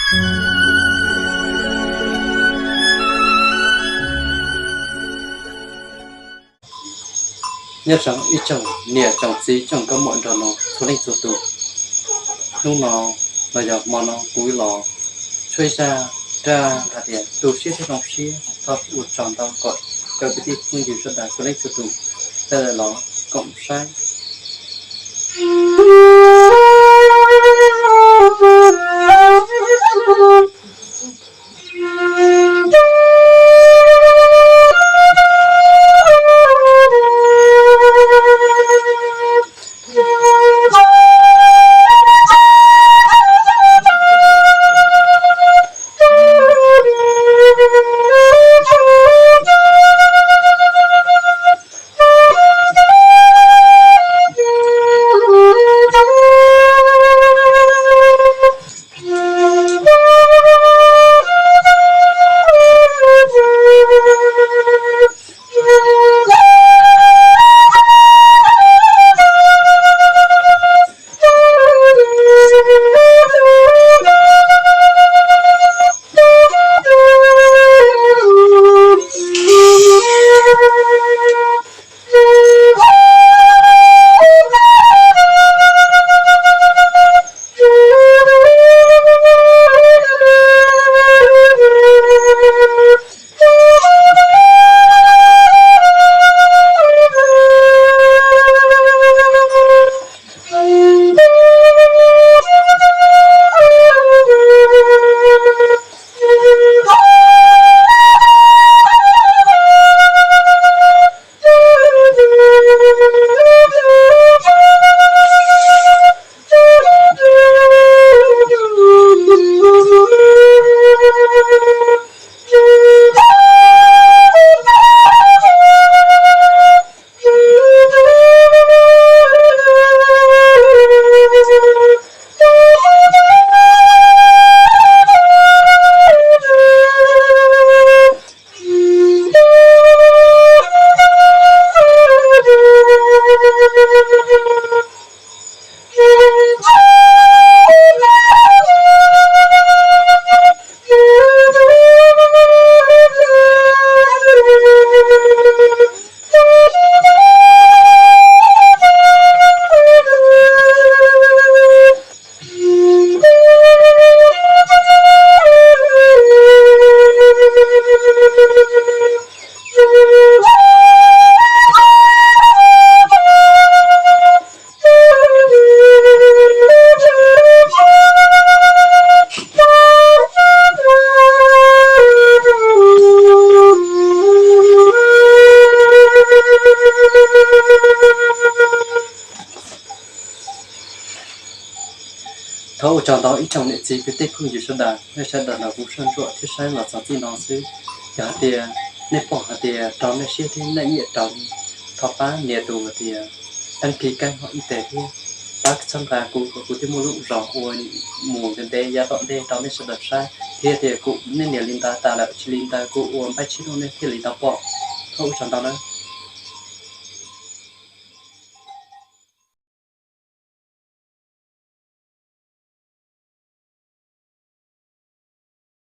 Nyob zoo ib tsoom niam tsoom txiv tsoom nkauj muam nraug nus txhua leej txhua tus, hnub no los yog hmo no kuv los tshuab ib zaj dab hais tias tu siab thiab zoo siab, thov ua tsaug ntau kom cov kwv tij phooj ywg sawv daws txhua leej txhua tus sawv daws los koom saib. Thov ua tsaug ntau ib tsoom niam txiv kwv tij phooj ywg sawv daws, nej sawv daws los kuv soj ntsuam thiab saib los txog txij no xwb. Yog hais tias nej pom hais tias raug nej siab thiab nej nyiam raug, thov pab nias tus hais tias đăng ký kênh ib teg thiab pab txhawb nqa kuv kom kuv thiaj muaj lub zog ua mus ntev ntev yav tom ntej rau nej sawv daws saib, thiab tias kuv nej nias li ntawd tas lawm tsis li ntawd kuv ua npaib tsib rau nej thiaj li tau pom. Thov ua tsaug ntau na.